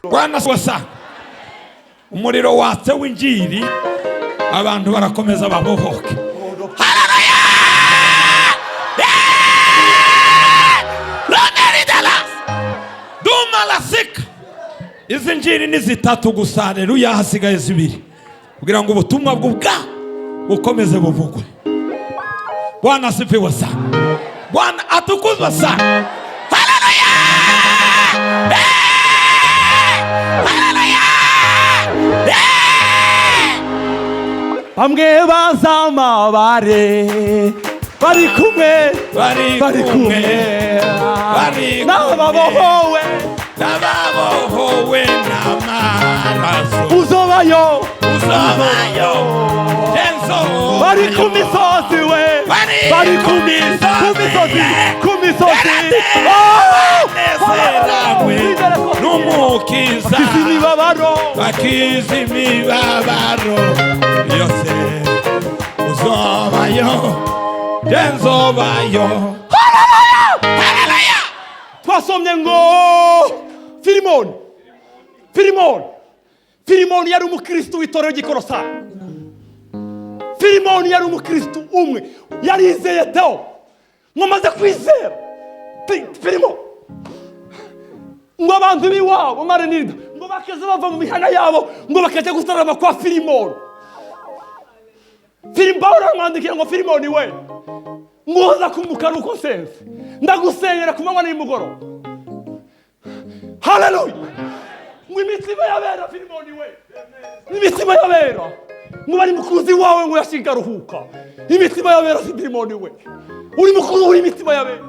Bwana wasa umuriro watse w'injiri, abantu barakomeza babohoke. Haleluya! Roneridelas duma lasika. Izi njiri ni zitatu gusa. Haleluya! Hasigaye zibiri kugira ngo ubutumwa bw'ubwa bukomeze buvugwe. Bwana asifiwe sana. Bwana atukuzwe sana. Haleluya! Haleluya! Bamwe bazamabare bari kumwe, bari bari kumwe, kumwe bari n'ababohowe, n'ababohowe n'amaraso. Uzobayo. Uzobayo Jenso. Bari ku misozi we. Bari bari ku ku misozi. Ku misozi, ku misozi. Nezeranywe n'Umukiza. Bakiza imibabaro. Bakiza imibabaro yose. Uzobayo, jenzobayo. Haleluya! Twasomye ngo Filimoni, Filimoni, Filimoni yari umukristo w'itorero ry'Ikorosayi. Filimoni yari umukristo umwe yarizeye Teo ngo amaze kwizera Filimoni, ngo abantu b'iwabo marenirida ngo bakaza bava mu mihana yabo ngo bakajya gutarama kwa Filimoni. Pawulo aramwandikira ngo: "Filimoni we, ngoza kumukara uko nsenze, ndagusengera ku manywa nimugoroba." Haleluya! Ngo imitima y'abera, Filimoni we, imitima y'abera ngo bari mukuzi wawe ngo yashinga aruhuka. Imitima y'abera, Filimoni we, uri mukuru uri imitima y'abera,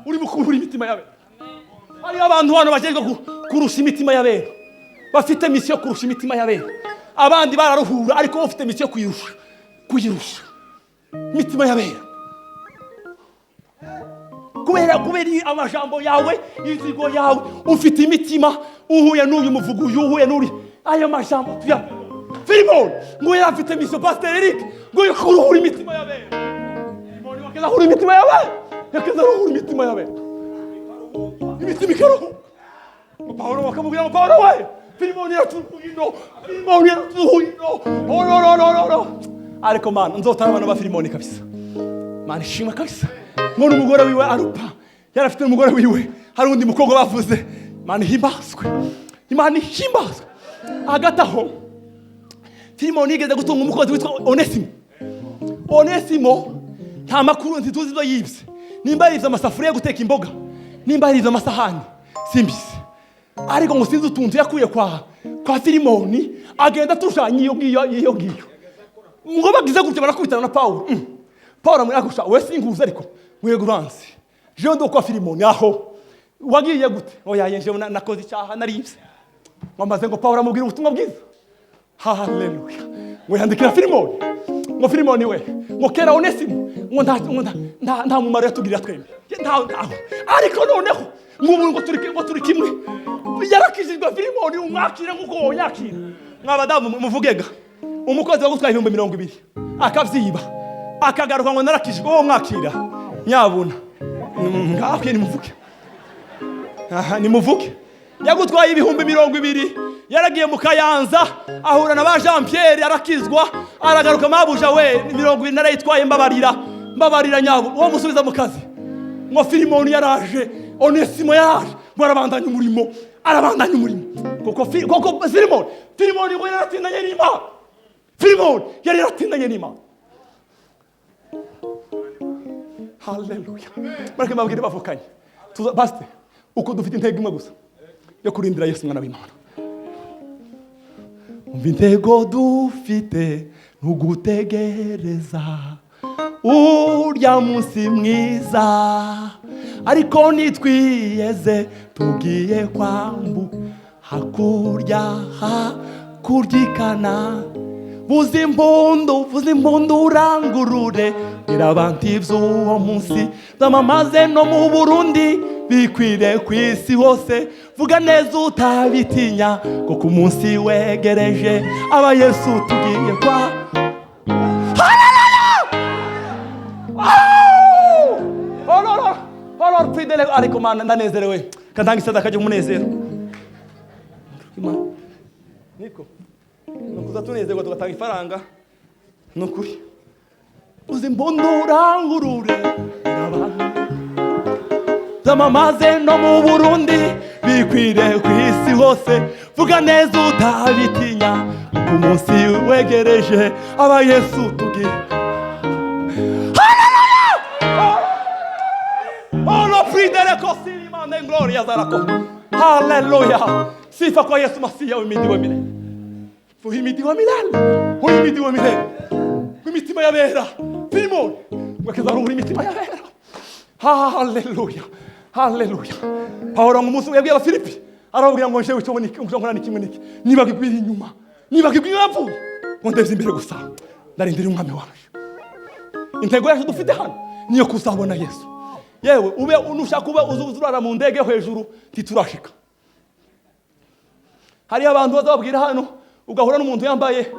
uri mukuru uri imitima y'abera. Hariyo abantu hano bajejwe kurusha imitima y'abera, bafite mission kurusha imitima y'abera. Abandi bararuhura, ariko wowe ufite mission kuyirusha, kuyirusha imitima y'abera, kubera amajambo yawe, inzigo yawe. Ufite imitima, uhuye n'uyu muvugo, uyu uhuye n'uri, ayo majambo tuya. Filimoni ngo yari afite mission, Pastor Eric, ngo yo kuruhura imitima y'abera. Filimoni wakeza ahura imitima y'abera, yakeza aruhura imitima y'abera, imitima ikaruhuka. Ngo Pawulo bakamubwira ngo: "Pawulo we, Filimoni yaraturuhuye ino, Filimoni yaraturuhuye ino." Oh, no, no, no, no, no! Ariko mana, nzotara abantu ba Filimoni kabisa. Mana ishimwe kabisa. Ngo n'umugore wiwe Arupa, yari afite n'umugore wiwe, hari undi mukobwa bavuze. Mana ihimbazwe, Imana ihimbazwe. Hagati aho Filimoni yigeze gutunga umukozi witwa Onesimo. Onesimo nta makuru, ntituzi ibyo yibye, nimba yibye amasafuriya yo guteka imboga, nimba yibye amasahani, simbizi. Ariko ngo sinzi utuntu yakuye kwa Filimoni, agenda atujanye iyo ngiyo, iyo ngiyo. Ngo bagize gutya barakubitana na Pawulo. Pawulo amwira: "We sinkuzi, ariko mwego uranzi, jewe ndo kwa Filimoni. Aho wagiye gute?" "Oya, jewe nakoze icyaha, naribye." Ngo amaze ngo Pawulo amubwira ubutumwa bwiza. Haleluya! Ngo yandikira Filimoni ngo: "Filimoni we, ngo kera Onesimo ngo nta mumaro yatugirira twembi, nta ntaho, ariko noneho ngo ubu ngo turi kimwe, yarakijijwe. Filimoni, umwakire nk'uko wonyakira." Mwabadamu muvugega, umukozi wagutwaye 20,000 akavyiba, akagaruka ngo narakijijwe, wowe mwakira nyabuna? Ngaho nimuvuge. Aha nimuvuge. Yagutwaye 20,000, yaragiye mu Kayanza ahura na ba Jean Pierre, arakizwa, aragaruka: "Mabuja we, 20 narayitwaye, mbabarira, mbabarira nyabo." Uwo musubiza mu kazi? Ngo Filimoni yaraje, Onesimo yaraje, ngo arabandanya umurimo, arabandanya umurimo, kuko Filimoni ngo yaratindanye n'Imana. Filimoni yari yaratindanye n'Imana. Haleluya! Mureke mbabwire bavukanye. Pastor, uko dufite intego imwe gusa yo kurindira Yesu umwana w'Imana. Umva, intego dufite ni ugutegereza urya munsi mwiza, ariko nitwiyeze tugiye kwambu hakurya, hakuryikana. Vuza impundu, vuza impundu, urangurure, bwira abantu iby'uwo munsi, byamamaze no mu Burundi, bikwire ku isi hose. Vuga neza utabitinya, kuko umunsi wegereje, aba Yesu tugiye kwa. Haleluya! Oh, no, no. Oh, Lord, ariko Mana, ndanezerewe. Kantanga isadaka ry'umunezero. Imana niko nukuza tunezerwa tugatanga ifaranga. Nukuri uzi mbundurangurure abantu zamamaze no mu Burundi, bikwire ku isi hose. Vuga neza utabitinya, kuko umunsi wegereje. Aba Yesu tugira. Haleluya! Oh, lo pridere così manda in gloria zarako. Haleluya! Sifa kwa Yesu Masiya. Uhimidiwe milele, uhimidiwe milele, uhimidiwe milele. Imitima y'abera, Filimoni ngo imitima y'abera. Haleluya, haleluya! Pawulo ngo umunsi umwe yabwiye Abafilipi, arababwira ngo njewe icyo nkora ni kimwe niki: nibagirwa inyuma, nibagirwa iyo yapfuye, ngo ndebye imbere gusa, ndarindira Umwami wacu. Intego yacu dufite hano niyo kuzabona Yesu. Yewe, ube nushaka ube uza urara mu ndege hejuru, ntiturashika. Hariyo abantu bazababwira hano, ugahura n'umuntu yambaye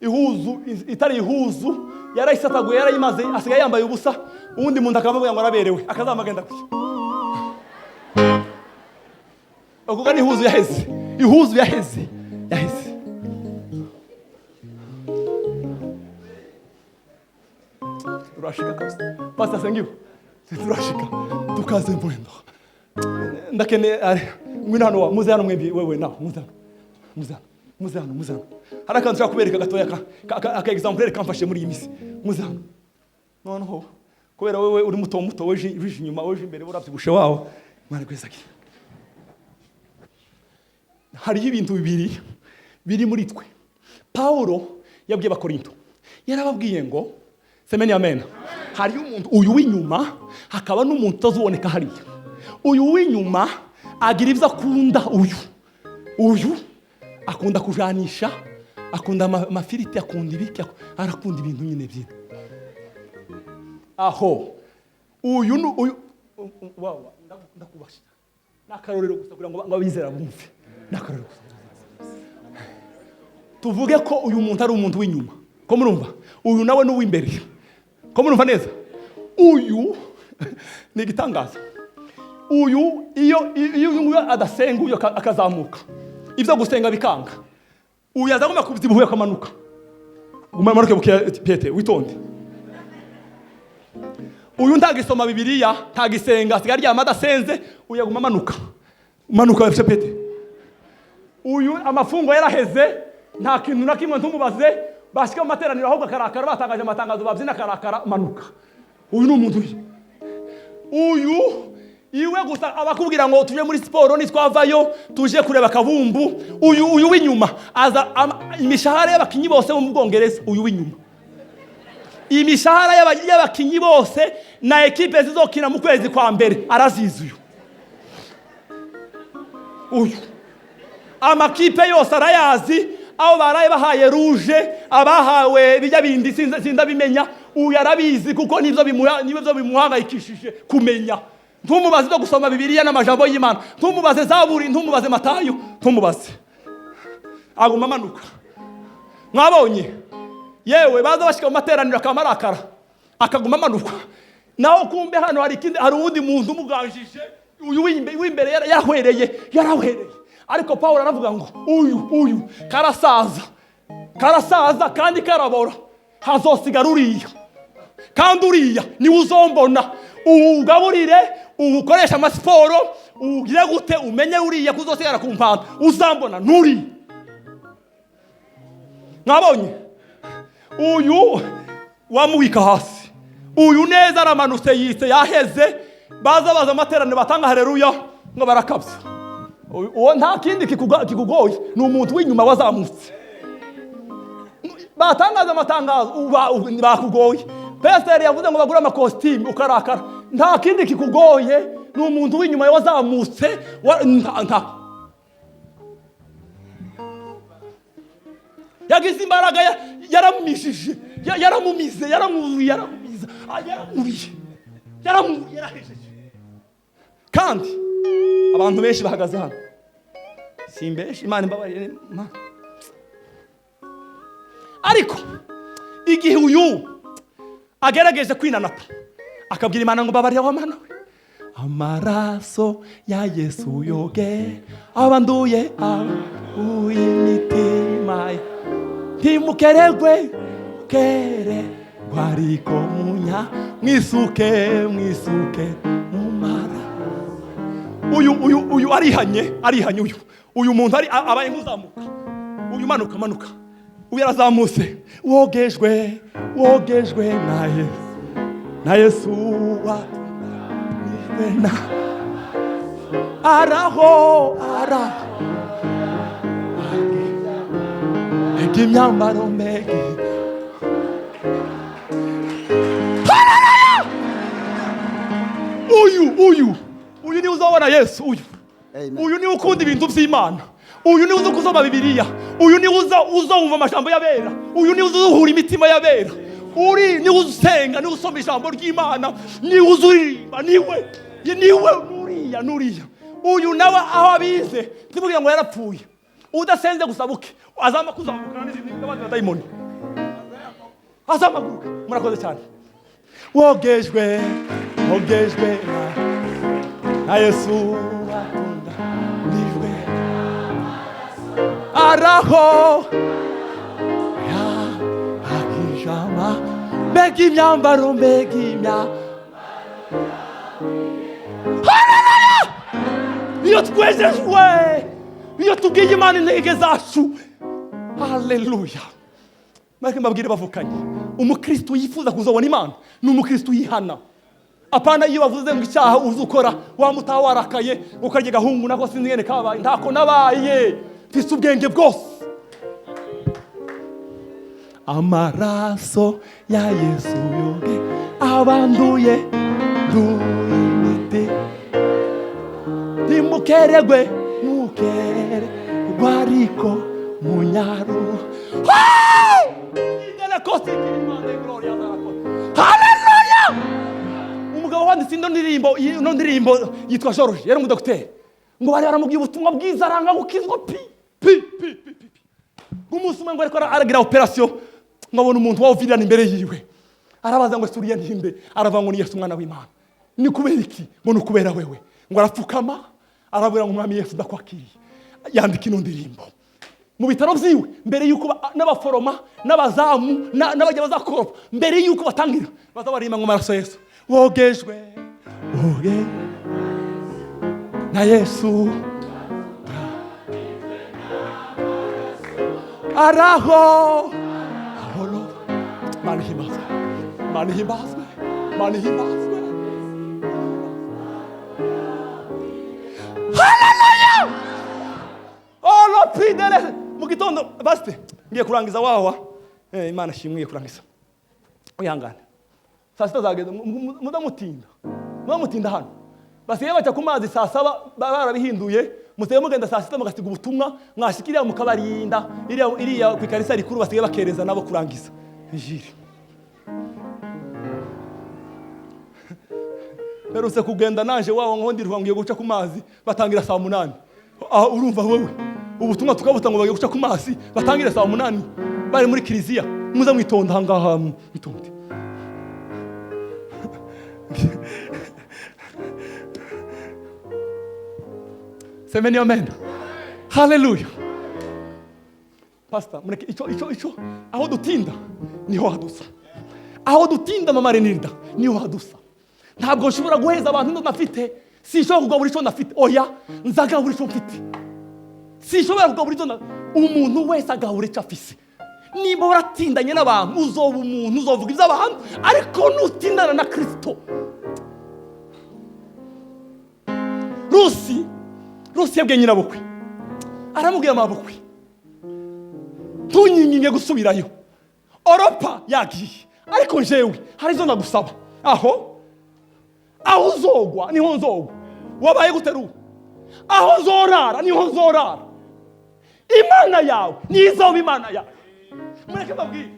ihuzu itari ihuzu, yarayisataguye, yarayimaze, asigaye yambaye ubusa. Uwundi muntu akamubwira ngo araberewe, akazama agenda gutya. Ukuvuga ni ihuzu yaheze, ihuzu yaheze, yaheze. Turashika kabisa, Pastor Sengiwe, turashika tukaze mwendo. Ndakeneye ngwino hano wa muze hano mwembi. Wewe nawe muze hano, muze hano, muze hano, muze hano. Hari akantu nshaka kubereka gatoya, ka exemplaire kamfashe muri iyi minsi. Muze hano. Noneho kubera wewe uri muto muto, weje wije inyuma, weje imbere urabyibushe wawe. Mwana kwezaki, hariho ibintu bibiri biri muri twe. Pawulo yabwiye Abakorinto, yarababwiye ngo semeni amen. Hariyo umuntu uyu w'inyuma, hakaba n'umuntu utazuboneka hariya. Uyu w'inyuma agira ibyo akunda. Uyu akunda kujanisha, akunda amafiriti, akunda ibiki, arakunda ibintu nyine byinshi aho. Uyu ni uyu wawa. Ndakubasha ni akarorero gusa kugira ngo abizera bumve. Ni akarorero gusa. Tuvuge ko uyu muntu ari umuntu w'inyuma, ko murumva? Uyu nawe ni uw'imbere, ko murumva neza? Uyu ni igitangaza. Uyu iyo uyu nguyu adasenga, uyu akazamuka, ibyo gusenga bikanga, uyu azagomba kubyibuha akamanuka. Umanuke bukeya, Piyete, witonde. Uyu ntagisoma Bibiliya, ntagisenga, asigaye aryama adasenze. Uyu aguma amanuka, umanuka Piyete. Uyu amafungo yaraheze, nta kintu na kimwe, ntumubaze. Bashyika mu materaniro ahubwo akarakara, batangaje amatangazo babyina akarakara. Manuka. Uyu ni umuntu uyu. Uyu iwe gusa abakubwira ngo tuje muri siporo, nitwavayo tuje kureba akabumbu. Uyu w'inyuma aza imishahara y'abakinyi bose bo mu Bwongereza. Uyu w'inyuma, imishahara y'abakinyi bose na ekipe zizokina mu kwezi kwa mbere arazizi. Uyu amakipe yose arayazi, aho baraye bahaye rouge, abahawe bijya bindi sindabimenya. Uyu arabizi kuko nibyo bimuhangayikishije kumenya. Ntumubaze ibyo gusoma Bibiliya n'amajambo y'Imana, ntumubaze Zaburi, ntumubaze Matayo, ntumubaze. Aguma amanuka. Mwabonye yewe baza bashyika mu materaniro akaba arakara, akaguma amanuka. Naho kumbe hano hari ikindi, hari uwundi muntu umuganjije. Uyu w'imbere yarahwereye, yarahwereye. Ariko Paul aravuga ngo uyu karasaza, karasaza kandi karabora, hazosigara uriya, kandi uriya niwe uzombona. Uwugaburire, uwukoresha amasiporo, uwugire gute, umenye uriya kuzosigara ku mpanda. Uzambona nuriya. Mwabonye uyu wamubika hasi, uyu neza aramanutse, yise yaheze. Baza baza amateraniro batanga haleluya ngo barakabya. Uwo nta kindi kikugoye, ni umuntu w'inyuma wazamutse. Batangaza amatangazo bakugoye. Pasiteri yavuze ngo bagure amakositimu ukarakara. Nta kindi kikugoye, ni umuntu w'inyuma wazamutse. Nta yagize imbaraga, yaramumishije, yaramumize, yaramuzuye, yaramumiza, yaramuriye, yaramuriye, yarahejeje. Kandi abantu benshi bahagaze hano, simbeshi, Imana imbabarire. Ariko igihe uyu agerageje kwinanata, akabwira Imana ngo mbabarira wa Mana we. Amaraso ya Yesu yoge abanduye abuye imitima, ntimukeregwe keregwa ariko munya mwisuke mwisuke mumara. Uyu arihanye, arihanye. Uyu muntu ari abaye nk'uzamuka, uyu manuka manuka, uyu yarazamutse. Wogejwe, wogejwe na Yesu, na Yesu watunganijwe na araho araho, mbega imyambaro, mbega. Uyu niwe uzabona Yesu uyu. Amen. Uyu niwe ukunda ibintu by'Imana, uyu niwe uzi gusoma Bibiliya, uyu niwe uza wumva amajambo y'abera, uyu niwe uza uhura imitima y'abera, uri niwe usenga, niwe usoma ijambo ry'Imana, niwe uza uririmba, niwe nuriya nuriya. Uyu nawe aho abize ntibwira ngo yarapfuye udasenze gusa, buke azama kuzamukana n'izindi n'abandi badayimoni azamaguruka. Murakoze cyane. Wogejwe, wogejwe na Yesu watunganijwe araho ya akijama, mbega imyambaro, mbega imyambaro. Haleluya! Iyo twejejwe, iyo tubwiye Imana intege zacu, haleluya! Mureke mbabwire bavukanye, umukristo yifuza kuzabona Imana ni umukristo yihana. Apana iyo bavuze ngo icyaha uzi ukora wamutaha warakaye ukarya gahungu nako sinzi ngene kabaye, ntako nabaye, mfise ubwenge bwose. Amaraso ya Yesu yoge abanduye nduye imiti, ntimukeregwe mukeregwe ariko munyaru. Haleluya! Umugabo wanditse ino ndirimbo, ino ndirimbo yitwa George, yari umudokiteri. Ngo bari baramubwiye ubutumwa bwiza aranga gukizwa pi pi pi pi pi. Umunsi umwe ngo ariko aragira operation, ngo abona umuntu wawuvirirana imbere yiwe, arabaza ngo suriya ntinde, aravuga ngo ni Yesu umwana w'Imana. Ni kubera iki? Ngo ni ukubera wewe. Ngo arapfukama arabwira ngo Umwami Yesu ndakwakiriye. Yandika ino ndirimbo mu bitaro byiwe mbere yuko n'abaforoma n'abazamu n'abajya bazakoropa, mbere yuko batangira baza baririmba ngo amaraso Yesu wogejwe, woge na Yesu araho ahoro. Mana ihimbazwe, Mana ihimbazwe, Mana ihimbazwe. Haleluya! Oh, pidele mu gitondo basite ngiye kurangiza wawa. Imana shimwe, ngiye kurangiza, wihangane. Saa sita zageze, mudamutinda, mudamutinda hano. Basigaye baca ku mazi saa saba, barabihinduye. Musigaye mugenda saa sita mugasiga ubutumwa, mwashika iriya mukabarinda iriya ku ikarisa rikuru, basigaye bakereza nabo kurangiza injiri. Mperutse kugenda naje wawa ngo ndiruka ngiye guca ku mazi, batangira saa 8. Aho urumva wewe ubutumwa tukabuta ngo bagiye guca ku mazi batangira saa 8, bari muri kiliziya. Muza mwitonda aha ngaha, mwitonde. Semeni amen. Haleluya. Pastor, mureke ico aho dutinda niho hadusa. Aho dutinda mama Renilda niho hadusa. Ntabwo nshobora guheza abantu ndo nafite, sinshobora kugabura ico ndafite. Oya, nzagabura ico mfite. Sinshobora kugabura ico umuntu wese agabura ico afise. Niba waratindanye n'abantu uzoba umuntu uzovuga iby'abantu, ariko nutindana na Kristo. Rusi yabwiye nyirabukwe, aramubwira mabukwe, ntunyinginge gusubirayo, Oropa yagiye, ariko njewe hari izo ndagusaba. Aho uzogwa niho nzogwa, wabaye gute? Aho nzorara niho nzorara, Imana yawe nizoba Imana yawe. Mureke mbabwire,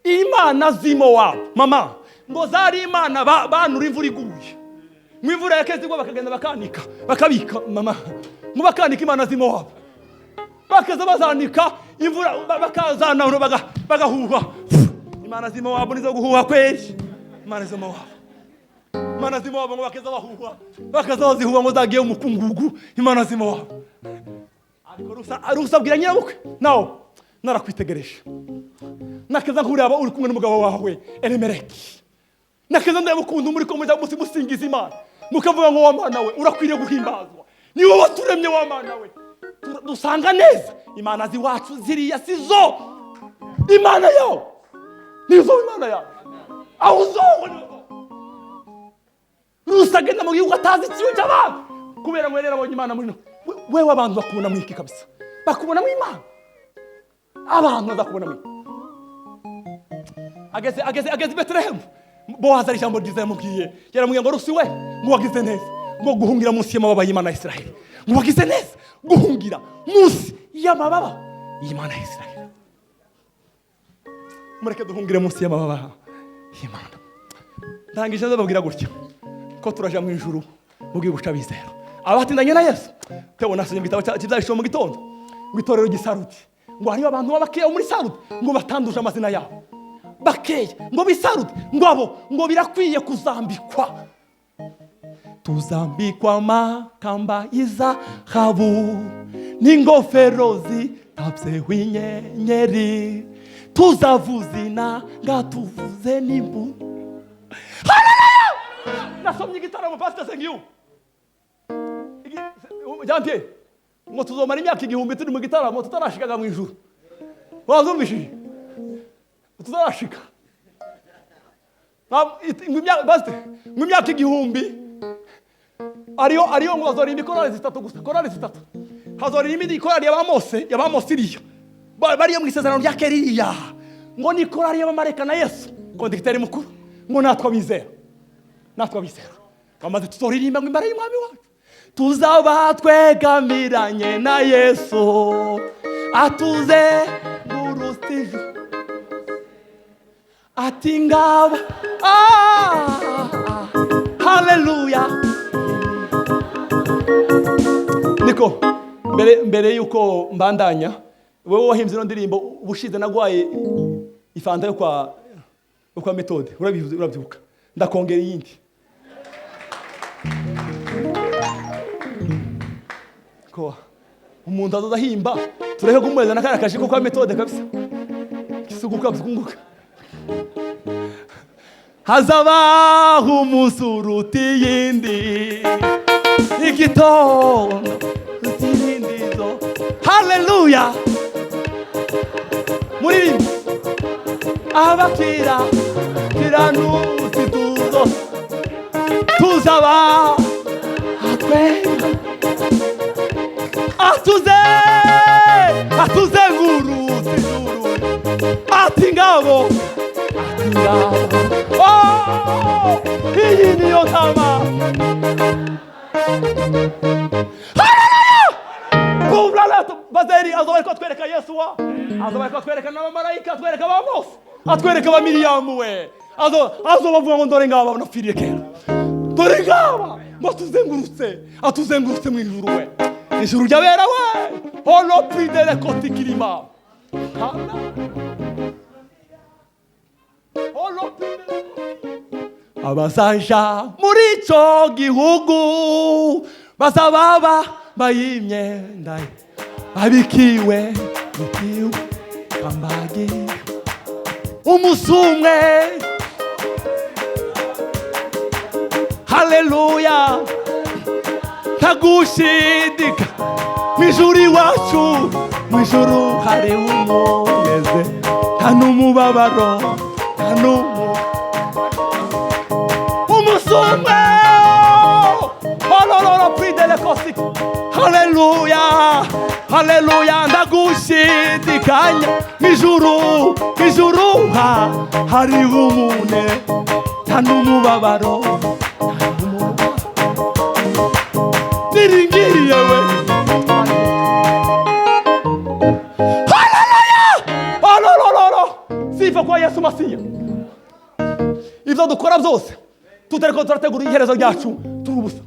Imana z'Imowabu mama ngo zari Imana banura imvura iguye, mu imvura yakeze igwa bakagenda bakanika bakabika mama, ngo bakanika Imana z'Imowabu, bakaza bazanika imvura bakazana bagahuha. Imana z'Imowabu nizo guhuha kweri, Imana z'Imowabu. Imana z'Imowabu ngo bakaza bahuha, bakaza bazihuha ngo zagiye mu mukungugu. Imana z'Imowabu. Ariko Rusa abwira nyirabukwe, nawe narakwitegereje, nakaza nkuraba uri kumwe n'umugabo wawe Elimeleki, nakaza ndeba ukuntu muri ko mujya musingiza Imana, mukavuga ngo wa Mana we urakwiriye guhimbazwa, ni wowe waturemye wa Mana we. Dusanga neza Imana z'iwacu ziriya sizo Imana yawe, nizo Imana yawe aho uzowe. Rusa agenda mu gihugu atazi ikiwe cy'abantu, kubera ngo yari yarabonye Imana muri no. Wewe abantu bakubona mu iki kabisa, bakubona mu Imana, abantu bazakubona mu iki. Ageze i Betelehemu, Bowazi ari ijambo ryiza yamubwiye, yaramubwiye ngo Rusi we, ngo wagize neza ngo guhungira munsi y'amababa y'Imana ya Isiraheli, ngo wagize neza guhungira munsi y'amababa y'Imana ya Isiraheli. Mureke duhungire munsi y'amababa y'Imana. Ndangije ndababwira gutya ko turaja mu ijuru mu gihugu c'abizera abatindanye na Yesu. Tebona nasomye mu gitabo cy'Ibyahishuriwe mu gitondo, ngo itorero ry'Isarudi, ngo hariyo abantu b'abakeya muri Sarudi ngo batanduje amazina yabo, bakeya ngo b'Isarudi, ngo abo ngo birakwiye kuzambikwa, tuzambikwa amakamba y'izahabu n'ingofero zitabyeho inyenyeri, tuzavuza inanga tuvuze n'imbu. Haleluya! Nasomye igitaramo Pastor Sengiyu Jean Pierre, ngo tuzomara imyaka 1000 turi mu gitaramo tutarashikaga mu ijuru. Wazumvishije? Tutarashika. Pastor, ngo imyaka 1000 ariyo ngo hazoririmba ikorali zitatu gusa, korali zitatu. Hazoririmba indi korali y'Abamose, y'Abamose iriya. Bariya mu isezerano rya kera iriya. Ngo ni korali y'abamarayika na Yesu, kondikiteri mukuru, ngo natwe abizera. Natwe abizera. Bamaze tuzoririmba ngo imbere y'umwami wacu. Tuzaba twegamiranye na Yesu, atuze ngurutije. Ati ngaba, haleluya. Niko, mbere yuko mbandanya, wewe wahimbye ino ndirimbo ubushize nagwaye ifanta yo kwa Methode, urabyibuka, ndakongera iyindi. Ko umuntu azoza ahimba, tureke kumuhereza na kariya kajiko kwa Methode kabisa. Kisuguka byunguka. Hazabaho umunsi uruta iyindi, igitondo uruta. Haleluya! Muririmbe abakira kiranutsi tuzo tuzaba atwenga atuze atuzengurutse ijuru ati ngabo ati ngabo, oh, iyi niyo ntama. Bazeri azoba ariko atwereka Yesu wa, azoba ariko atwereka n'abamarayika, atwereka ba Mose, atwereka ba Miriyamu we, azoba avuga ngo dore ngaba napfiriye kera, dore ngaba ngo atuzengurutse, atuzengurutse mu ijuru we, ijuru ry'abera we, holo pridere koti kirima, holo pridere. Abazaja muri ico gihugu bazaba bambaye imyenda abikiwe bikiwe kambagi umusumwe. Haleluya, ntagushidika mu ijuru iwacu, mu ijuru hari umuneze, nta n'umubabaro, nta n'umu umusumwe. Olololo pridele kosik. Haleluya, haleluya, ndagushidikanya mu ijuru, mu ijuru hari umune, nta n'umubabaro, nta n'umubabaro. Niringiye we. Haleluya! Ololololo! Sifa kwa Yesu Masiya. Ibyo dukora byose tutariko turategura iherezo ryacu, turi ubusa.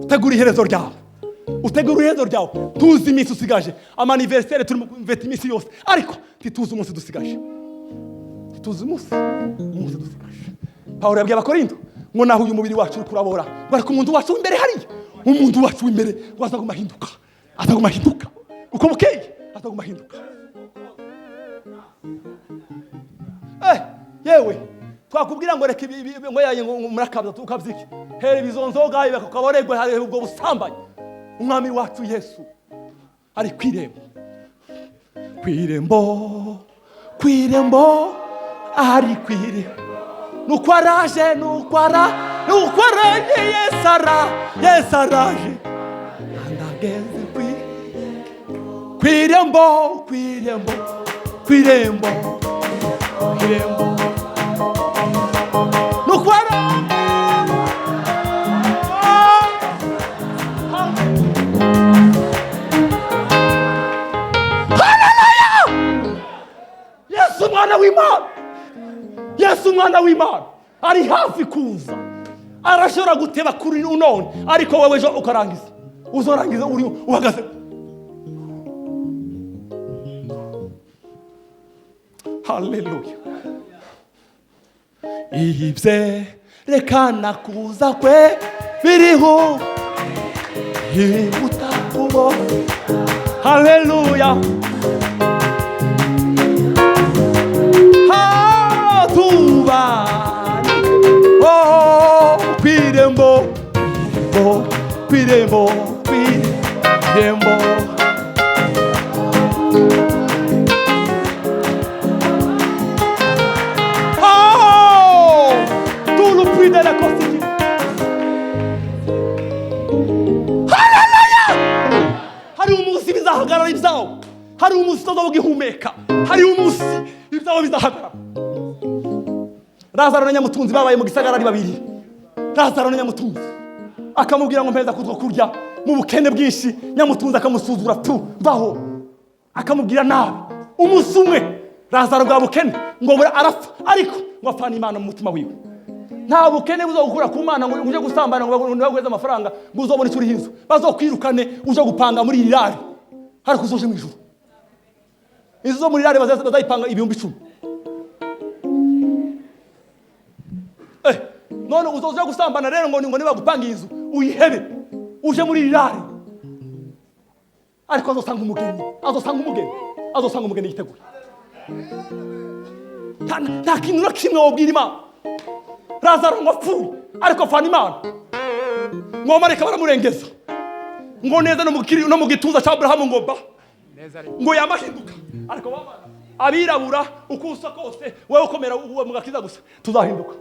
Tegura iherezo ryawe, utegura iherezo ryawe. Tuzi iminsi usigaje, amaniverisere turimo kumveta iminsi yose, ariko ntituzi umunsi dusigaje, ntituzi umunsi dusigaje. Pawulo yabwiye Abakorinto Ngo naho uyu mubiri wacu uri kurabora, ngo ariko umuntu wacu w'imbere hariya, umuntu wacu w'imbere ngo azaguma ahinduka, azaguma ahinduka uko bukeye, azaguma ahinduka. Yewe twakubwira ngo reka ibi ngo yaye ngo murakabya tukabyiki hera ibizonzoga bakaboregwe hari ubwo busambanyi. Umwami wacu Yesu ari kwirembo, kwirembo, kwirembo, ari kwirembo. Nuko araje, nuko ara, nuko araje, Yesu ara, Yesu araje. Andageze kwirembo, kwirembo, kwirembo, kwirembo. Nuko ara. Yesu umwana w'Imana, Yesu umwana w'Imana ari hafi kuza. Arashobora guteba kuri none, ariko wowe ejo ukarangiza, uzorangiza uri uhagaze. Haleluya. Ibyerekana kuza kwe biriho yihuta kubo. Haleluya. Hatubane, oh, kwirembo, kwirembo, kwirembo, kwirembo. Oh, tout le prix de la constitution. Haleluya. Hari umunsi bizahagarara ibyawo, hari umunsi utazoba ugihumeka, hari umunsi ibyawo bizahagarara. Lazaro na Nyamutunzi babaye mu gisagara ari babiri. Lazaro na Nyamutunzi akamubwira ngo mpeza kutwo kurya mu bukene bwinshi, Nyamutunzi akamusuzugura tu vaho, akamubwira nabi. Umunsi umwe Lazaro bwa bukene ngo bura arapfa, ariko ngo apfana Imana mu mutima wiwe. Nta bukene buzogukura ku Mana ngo uje gusambana ngo baguheze amafaranga ngo uzobone icyo uriha inzu, bazokwirukane uje gupanga muri iri rari, ariko uzoje mu ijuru. Inzu zo muri rari bazayipanga 10,000. None uzoje gusambana rero ngo nibagupanga inzu uyihebe uje muri iri rari, ariko azosanga umugeni, azosanga umugeni, azosanga umugeni yiteguye. Nta kintu na kimwe wobwira Imana. Lazaro ngo apfuye ariko apfana Imana, ngo mareka baramurengeza, ngo neza no mu gituza cya Abrahamu ngo ba ngo yamahinduka, ariko baba abirabura uko usa kose wewe ukomera uwo mu gakiza gusa, tuzahinduka,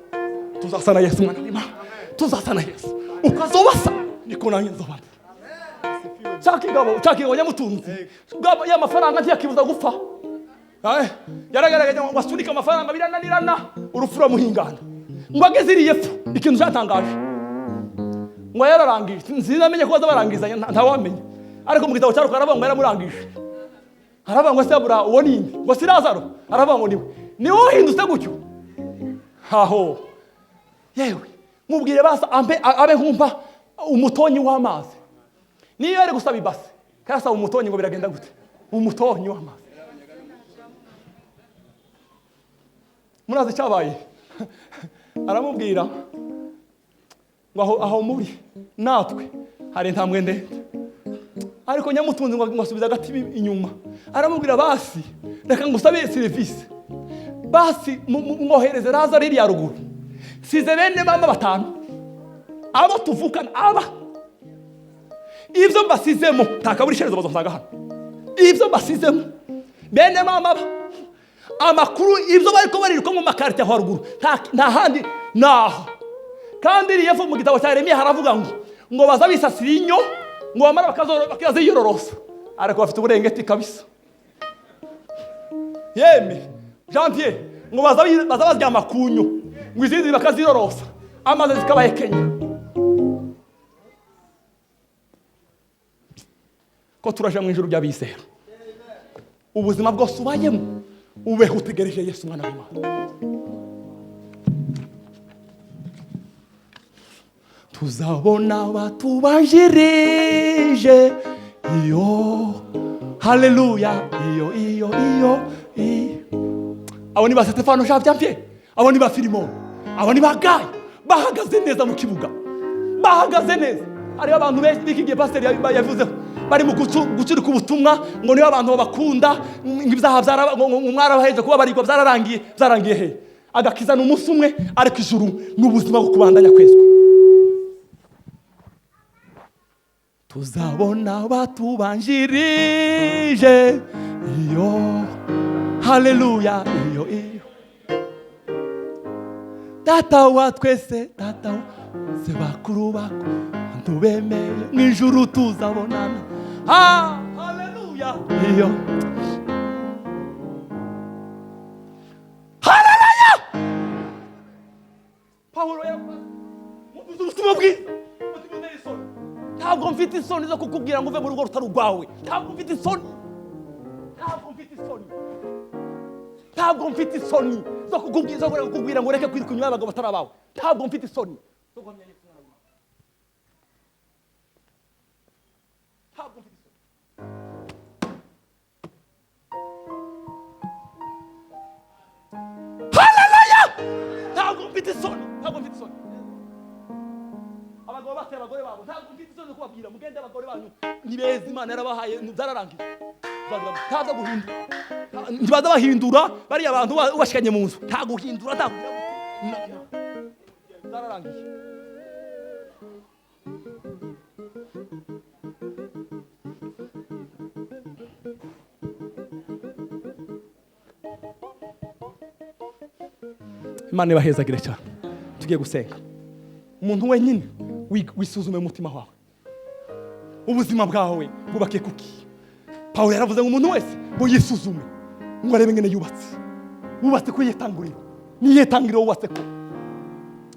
tuzasa na Yesu mwana w'Imana, tuzasa na Yesu uko azobasa niko nanjye nzobana. Cya kigabo Nyamutunzi ya mafaranga ntiyakibuza gupfa. Yaragaragaje ngo asunike amafaranga birananirana, urupfu ruramuhingana. Ngo ageze iriya epfo, ikintu cyatangaje ngo yararangije, sinamenye ko baza barangizanya, ntawamenya, ariko mu gitabo cya Luka aravuga ngo yaramurangije. Aravuga ngo se abura uwo ni nde? Ngo si Lazaro? Aravuga ngo niwe. Ni wowe uhindutse gutyo? Aho yewe mubwire basa abe nkumpa umutonyi w'amazi. Niyo ari gusaba ibase karasaba umutonyi ngo biragenda gute? Umutonyi w'amazi. Murazi cyabaye? Aramubwira ngo aho muri natwe hari intambwe ndende, ariko Nyamutunzi ngo asubize agati inyuma. Aramubwira basi reka ngusabe serivisi, basi mwohereze Lazaro iriya ruguru, size bene mama 5 abo tuvukana, aba ibyo mbasizemo ntakabura isherezo bazosanga hano, ibyo mbasizemo bene mama ba amakuru ibyo bariko bariruka mu makarite aho haruguru nta handi naho. Kandi iriya epfo mu gitabo cya Yeremiya haravuga ngo baza bisasira inyo ngo bamara bakaziyororosa, ariko bafite uburengeti kabisa. Yemwe Jean Pierre ngo baza baryama ku nyo ngo izindi bakazirorosa amazi zikabahekenya. Ko turaja mu ijuru by'abizera, ubuzima bwose ubayemo ubeho utegereje Yesu mwana w'Imana. Tuzabona batubanjirije iyo, haleluya, iyo, iyo, iyo, iyo. Abo ni ba Stefano Jean Pierre, abo ni ba Filimon, abo ni ba Gayo, Bahagaze neza mu kibuga, bahagaze neza. Hariho abantu benshi b'iki gihe pasiteri yavuzeho bari mu gucurika ubutumwa ngo niba abantu babakunda ibyaha mwarabaheje kuba barigwa byararangiye. Byarangiye he? Agakiza ni umunsi umwe, ariko ijuru ni ubuzima bwo kubandanya kwezwa. Tuzabona batubanjirije iyo, haleluya, iyo iyo data wa twese, data wa se bakuru bako bantu bemeye mu ijuru tuzabonana. Ah, haleluya, iyo haleluya. Pawulo yavuze ubutumwa bwiza, ntabwo mfite isoni zo kukubwira ngo uve mu rugo rutari urwawe. Ntabwo mfite isoni, ntabwo mfite isoni, ntabwo mfite isoni zo kukubwira ngo ureke kwiruka inyuma y'abagabo batari abawe. Ntabwo mfite isoni zo guhamya Yesu nawe. Ntabwo mfite isoni. Haleluya! Ntabwo mfite isoni, ntabwo mfite isoni. Abagabo bateye abagore babo, ntabwo mfite isoni zo kubabwira mugende abagore banyu ni beza, Imana yarabahaye, byararangiye. Ntaza guhindura, ntibaza bahindura bariya bantu ubashikanye mu nzu, nta guhindura, nta byararangiye. Imana ibahezagire cyane. Tugiye gusenga. Umuntu wenyine wisuzume umutima wawe, ubuzima bwawe bwubake kuki. Pawulo yaravuze ngo umuntu wese ngo yisuzume, ngo arebe ngene yubatse. Wubatse ku yetanguriro, ni yetanguriro wubatse ko.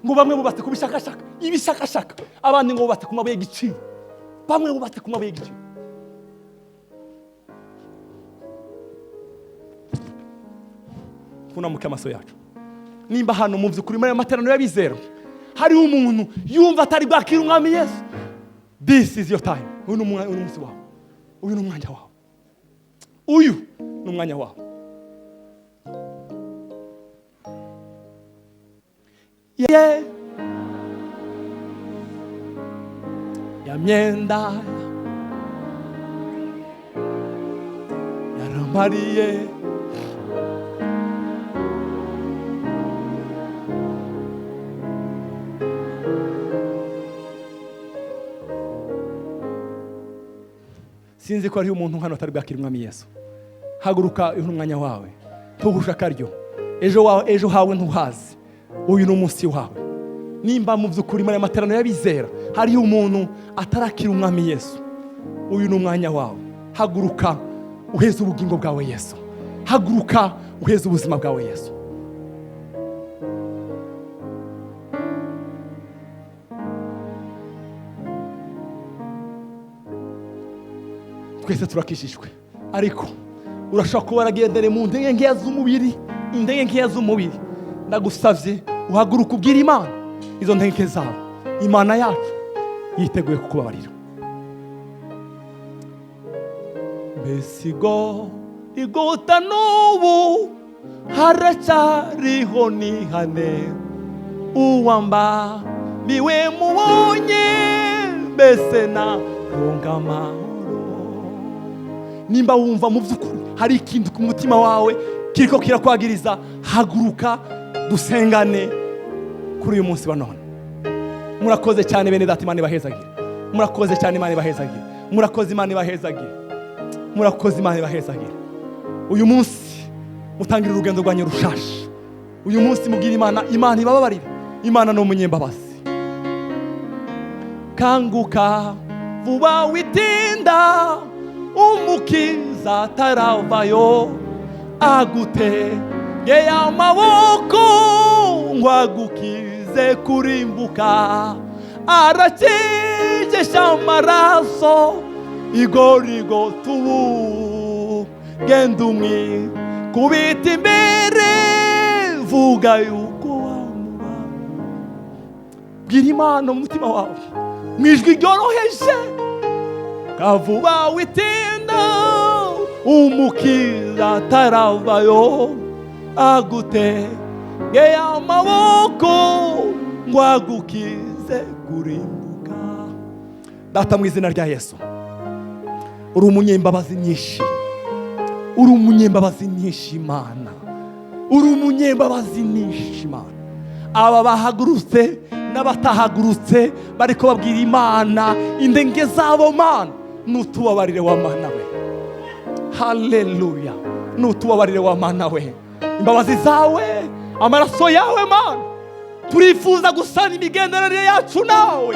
Ngo bamwe bubatse ku bishakashaka, ibishakashaka, abandi ngo bubatse ku mabuye y'igiciro. Bamwe bubatse ku mabuye y'igiciro. Tunamuke amaso yacu. Nimba hano mu by'ukuri muri amateraniro y'abizera hari umuntu yumva atari bwakira umwami Yesu, this is your time. Uyu ni umunsi wawe, uyu ni umwanya wawe, uyu ni umwanya wawe. Yeah. Ya myenda yaramariye Sinzi ko ari umuntu hano atari bwakira umwami Yesu. Haguruka, uyu ni umwanya wawe, ntuhusha akaryo. Ejo wawe, ejo hawe ntuhazi. Uyu ni umunsi wawe. Nimba mu by'ukuri muri amateraniro y'abizera hari umuntu atarakira umwami Yesu, uyu ni umwanya wawe. Haguruka uheze ubugingo bwawe Yesu. Haguruka uheze ubuzima bwawe Yesu. Twese turakishijwe, ariko urashobora kuba waragendere mu ntege nkeya z'umubiri, intege nkeya z'umubiri. Ndagusavye uhaguruka ubwira Imana izo ntege zawe. Imana yacu yiteguye kukubabarira. Mbesigo igota n'ubu haracyariho nihane, uwamba niwe mubonye mbese na rungamahoro. Nimba wumva mu by'ukuri hari ikintu ku mutima wawe kiriko kirakwagiriza, haguruka dusengane kuri uyu munsi wa none. Murakoze cyane bene data, Imana ibahezagire. Murakoze cyane, Imana ibahezagire. Murakoze, Imana ibahezagire. Murakoze, Imana ibahezagire. Uyu munsi mutangira urugendo rwanyu rushasha. Uyu munsi mubwira Imana, Imana ibababarire. Imana ni umunyembabazi. Kanguka vuba witinda, umukiza ataravayo, agutegeye amaboko ngo agukize kurimbuka. Arakigesha amaraso igorigota ubu, genda umwikubita imbere, vuga yuko wamuba. Bwira Imana mu mutima wawe mu ijwi ryoroheje, kavuba witinda, umukiza ataravayo, agutegeye amaboko Ngo agukize kurimbuka. Data, mu izina rya Yesu, uri umunyembabazi nyinshi, uri umunyembabazi nyinshi Imana, uri umunyembabazi nyinshi Imana. Aba bahagurutse n'abatahagurutse bariko babwira Imana indenge zabo, Mana, nutubabarire wa Mana we. Haleluya, nutubabarire wa Mana we. Imbabazi zawe, amaraso yawe Mana, turifuza gusana imigenderanire yacu nawe,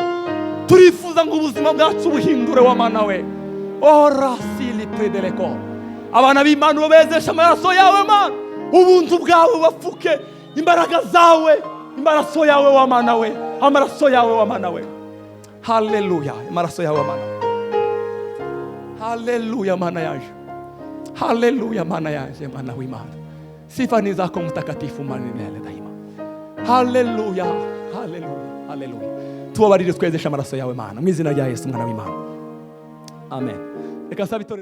turifuza ngo ubuzima bwacu buhindure wa Mana we. Ora sili predeleko, abana b'Imana ubabezesha amaraso yawe Mana, ubuntu bwawe bapfuke, imbaraga zawe, amaraso yawe wa Mana we, amaraso yawe wa Mana we. Haleluya, amaraso yawe wa Mana. Haleluya, Mana yaje. Haleluya, Mana yaje, Mana w'Imana. Sifa ni zako mtakatifu, Mana milele daima. Haleluya, haleluya, haleluya. Tubabarire, twezeshe amaraso yawe Mana, mu izina rya Yesu umwana w'Imana, amen. Reka nsabe itorero.